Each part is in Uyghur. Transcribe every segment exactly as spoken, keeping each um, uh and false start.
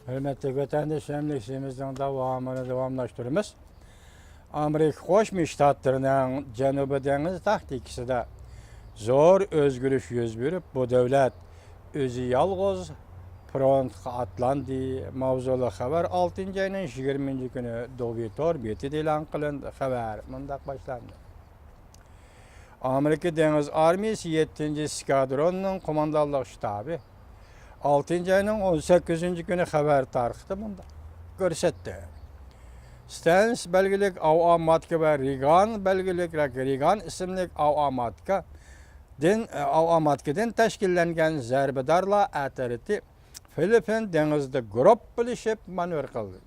ھۆرمەتلىك ۋەتەنداشلىرىم، لېكسىيىمىزنىڭ داۋامىنى داۋاملاشتۇرىمىز. ئامېرىكا قوشما شتاتلىرىنىڭ جەنۇبىي دېڭىز تاكتىكىسىدا زور ئۆزگىرىش يۈز بېرىپ، بۇ دۆلەت ئۆزى يالغۇز فروندقا ئاتلاندى. ماۋزۇلۇق خەۋەر ئالتىنچى ئاينىڭ يىگىرمىنچى كۈنى دوۋى تور بېتىدە ئېلان قىلىندى. خەۋەر مۇنداق باشلاندى. ئامېرىكا دېڭىز ئارمىيىسى يەتتىنچى ئېسكادروننىڭ قوماندانلىق شتابى ئالتىنچى ئاينىڭ ئون سەككىزىنچى كۈنى خەۋەر تارقىتىپ مۇنداق كۆرسەتتى. ستانس بەلگىلىك ئاۋىئاماتكا ۋە رېگان بەلگىلىك، رېگان ئىسىملىك ئاۋىئاماتكا دىن، ئاۋىئاماتكىدىن تەشكىللەنگەن زەربىدارلار ئەترىتى فىلىپپىن دېڭىزىدا گۇرۇپپىلىشىپ مانېۋىر قىلدى.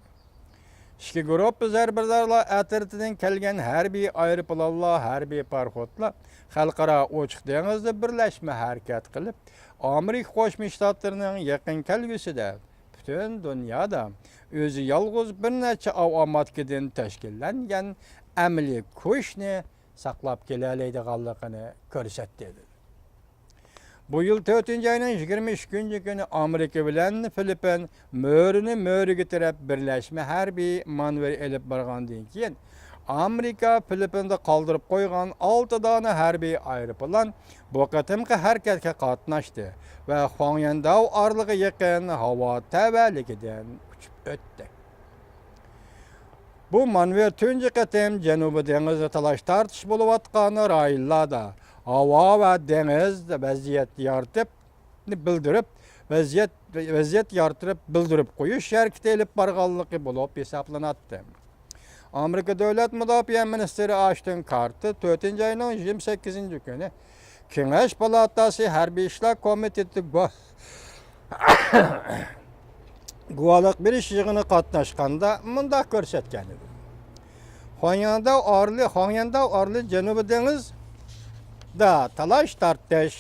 ئىككى گۇرۇپپا زەربىدارلار ئەترىتىدىن كەلگەن ھەربىي ئايروپىلانلار، ھەربىي پاراخوتلار خەلقئارا ئوچۇق دېڭىزدا بىرلەشمە ھەرىكەت قىلىپ، ئامېرىكا قوشما شتاتلىرىنىڭ يېقىن كەلگۈسىدە پۈتۈن دۇنيادا ئۆزى يالغۇز بىر نەچچە ئاۋىئاماتكىدىن تەشكىللەنگەن ئەمەلىي كۈچنى ساقلاپ كېلەلەيدىغانلىقىنى كۆرسەتتى. بۇ يىل تۆتىنچى ئاينىڭ يىگىرمە ئۈچىنچى كۈنى ئامېرىكا بىلەن فىلىپپىن مۆرىنى مۆرىگە تىرەپ بىرلەشمە ھەربىي مانېۋىر ئېلىپ بارغاندىن كېيىن، ئامېرىكا فىلىپپىندا قالدۇرۇپ قويغان ئالتە دانە ھەربىي ئايروپىلان بۇ قېتىمقى ھەرىكەتكە قاتناشتى ۋە خۇاڭيەنداۋ ئارىلىغا يېقىن ھاۋا تەۋەلىكىدىن ئۇچۇپ ئۆتتى. بۇ مانېۋىر تۇنجى قېتىم جەنۇبىي دېڭىزدا تالاش-تارتىش بولۇۋاتقان رايونلاردا ھاۋا ۋە دېڭىز ۋەزىيەت يارىتىپ، بىلدۈرۈپ، ۋەزىيەت، ۋەزىيەت يارىتىپ بىلدۈرۈپ قويۇش ھەرىكىتى ئېلىپ بارغانلىقى بولۇپ ھېسابلىناتتى. ئامېرىكا دۆلەت مۇداپىئە مىنىستىرى ئاشتون كارتېر تۆتىنچى ئاينىڭ يىگىرمە سەككىزىنچى كۈنى كېڭەش پالاتاسى ھەربىي ئىشلار كومىتېتى گۇ-، گۇۋاھلىق بېرىش يىغىنىغا قاتناشقاندا مۇنداق كۆرسەتكەن ئىدى. خۇاڭيەنداۋ ئارىلى، خۇاڭيەنداۋ ئارىلى جەنۇبىي دېڭىزدا تالاش-تارتىش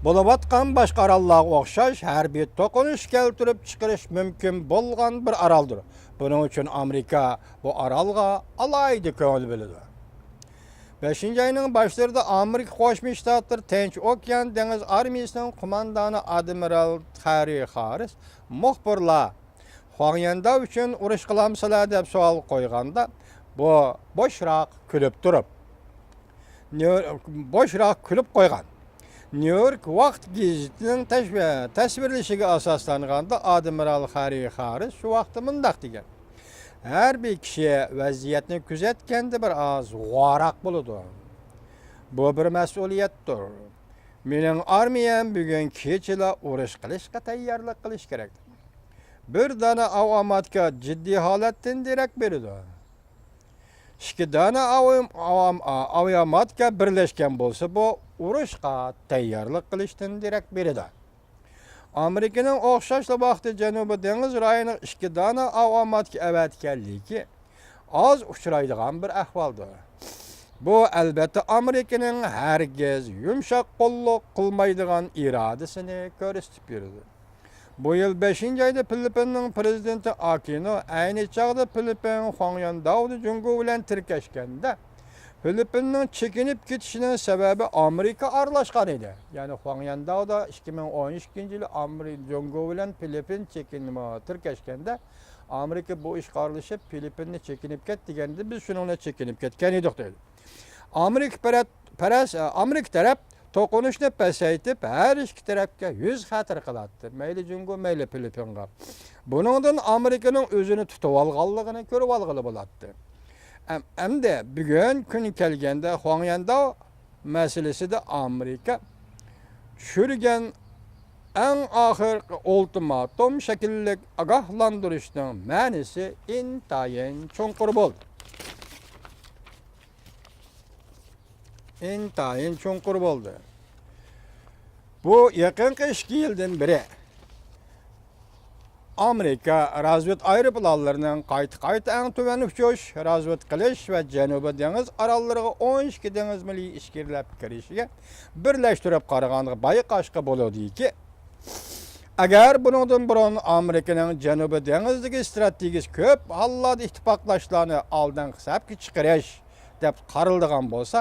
بولۇۋاتقان باشقا ئاراللارغا ئوخشاش ھەربىي توقۇنۇش كەلتۈرۈپ چىقىرىش مۇمكىن بولغان بىر ئارالدۇر. بۇنىڭ ئۈچۈن ئامېرىكا بۇ ئارالغا ئالاھىدە كۆڭۈل بۆلىدۇ. بەشىنچى ئاينىڭ باشلىرىدا ئامېرىكا قوشما شتاتلىرى تىنچ ئوكيان دېڭىز ئارمىيىسىنىڭ قوماندانى ئادمىرال خاررى خاررىس مۇخبىرلار خۇاڭيەنداۋ ئۈچۈن ئۇرۇش قىلامسىلەر دەپ سوئال قويغاندا، بۇ بوشراق كۈلۈپ تۇرۇپ، نيۇ-، بوشراق كۈلۈپ قويغان. نيۇ يورك ۋاقىت گېزىتىنىڭ تەش-، تەسۋىرلىشىگە ئاساسلانغاندا، ئادمىرال خاررى خاررىس شۇ ۋاقىتتا مۇنداق دېگەن: «ھەر بىر كىشى ۋەزىيەتنى كۆزەتكەندە بىر ئاز غوراق بولىدۇ. بۇ بىر مەسئۇلىيەتتۇر. مېنىڭ ئارمىيەم بۈگۈن كېچىلا ئۇرۇش قىلىشقا تەييارلىق قىلىش كېرەك. بىر دانە ئاۋىئاماتكا جىددىي ھالەتتىن دېرەك بېرىدۇ. ئىككى دانە ئاۋىئام-، ئاۋام-، ئاۋىئاماتكا بىرلەشكەن بولسا، بۇ ئۇرۇشقا تەييارلىق قىلىشتىن دېرەك بېرىدۇ.» ئامېرىكىنىڭ ئوخشاشلا ۋاقىتتا جەنۇبىي دېڭىز رايونىغا ئىككى دانە ئاۋىئاماتكا ئەۋەتكەنلىكى ئاز ئۇچرايدىغان بىر ئەھۋالدۇر. بۇ، ئەلبەتتە، ئامېرىكىنىڭ ھەرگىز يۇمشاق قوللۇق قىلمايدىغان ئىرادىسىنى كۆرسىتىپ بېرىدۇ. بۇ يىل بەشىنچى ئايدا فىلىپپىننىڭ پىرېزىدېنتى ئاكىنو ئەينى چاغدا فىلىپپىن خۇاڭيەنداۋدا جۇڭگو بىلەن تىركەشكەندە، فىلىپپىننىڭ چېكىنىپ كېتىشىنىڭ سەۋەبى ئامېرىكا ئارىلاشقان ئىدى. يەنى خۇاڭيەنداۋدا ئىككى مىڭ ئون ئىككىنچى يىلى ئامېرى-، جۇڭگو بىلەن فىلىپپىن چېكىنما تىركەشكەندە، ئامېرىكا بۇ ئىشقا ئارىلىشىپ، فىلىپپىننى چېكىنىپ كەت دېگەندە، بىز شۇنىڭ بىلەن چېكىنىپ كەتكەن ئىدۇق، دەيدۇ. ئامېرىكا پەرەت-، پەرەس-، ئامېرىكا تەرەپ توقۇنۇشنى پەسەيتىپ، ھەر ئىككى تەرەپكە يۈز خەتىرە قىلاتتى. مەيلى جۇڭگو، مەيلى فىلىپپىنغا. بۇنىڭدىن ئامېرىكىنىڭ ئۆزىنى تۇتۇۋالغانلىقىنى كۆرۈۋالغىلى بولاتتى. ئەم-، ئەمدى بۈگۈن كۈن كەلگەندە، خۇاڭيەنداۋ مەسىلىسىدە ئامېرىكا چۈشۈرگەن ئەڭ ئاخىرقى ئۇلتىماتوم شەكىللىك ئاگاھلاندۇرۇشنىڭ مەنىسى ئىنتايىن چوڭقۇر بولدى. ئىنتايىن چوڭقۇر بولدى. بۇ يېقىنقى ئىككى يىلدىن بېرى ئامېرىكا رازۋېد ئايروپىلانلىرىنىڭ قايتا-قايتا ئەڭ تۆۋەن ئۇچۇش، رازۋېد قىلىش ۋە جەنۇبىي دېڭىز ئاراللىرىغا ئون ئىككى دېڭىز مىلى ئىچكىرىلەپ كىرىشىگە بىرلەشتۈرۈپ قارىغانغا بايقاشقا بولىدۇكى، ئەگەر بۇنىڭدىن بۇرۇن ئامېرىكىنىڭ جەنۇبىي دېڭىزدىكى ئىستراتېگىيىسى كۆپ ھاللاردا ئىتتىپاقداشلارنى ئالدىنقى سەپكە چىقىرىش دەپ قارىلىدىغان بولسا،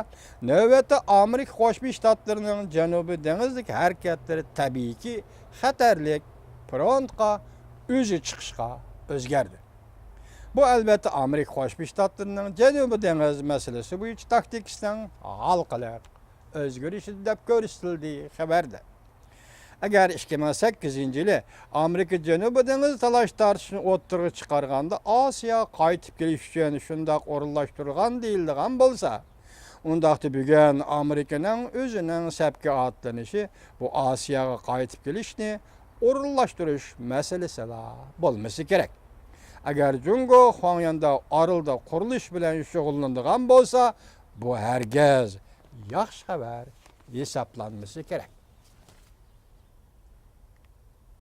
نۆۋەتتە ئامېرىكا قوشما شتاتلىرىنىڭ جەنۇبىي دېڭىزدىكى ھەرىكەتلىرى تەبىئىيكى خەتەرلىك فروندقا ئۆزى چىقىشقا ئۆزگەردى. بۇ، ئەلۋەتتە، ئامېرىكا قوشما شتاتلىرىنىڭ جەنۇبىي دېڭىز مەسىلىسى بويىچە تاكتىكىسىنىڭ ھالقىلىق ئۆزگىرىشىدە دەپ كۆرسىتىلدى خەۋەردە. ئەگەر ئىككى مىڭ سەككىزىنچى يىلى ئامېرىكا جەنۇبىي دېڭىز تالاش تارتىشىنى ئوتتۇرىغا چىقارغاندا ئاسىياغا قايتىپ كېلىش ئۈچۈن شۇنداق ئورۇنلاشتۇرۇلغان دېيىلىدىغان بولسا، ئۇنداقتا بۈگۈن ئامېرىكىنىڭ ئۆزىنىڭ سەپكە ئاتلىنىشى بۇ ئاسىياغا قايتىپ كېلىشنى ئورۇنلاشتۇرۇش مەسىلىسىلا بولمىسا كېرەك. ئەگەر جۇڭگو خۇاڭيەنداۋ ئارىلىدا قۇرۇلۇش بىلەن شۇغۇللىنىدىغان بولسا، بۇ ھەرگىز ياخشى خەۋەر ھېسابلانمىسا كېرەك.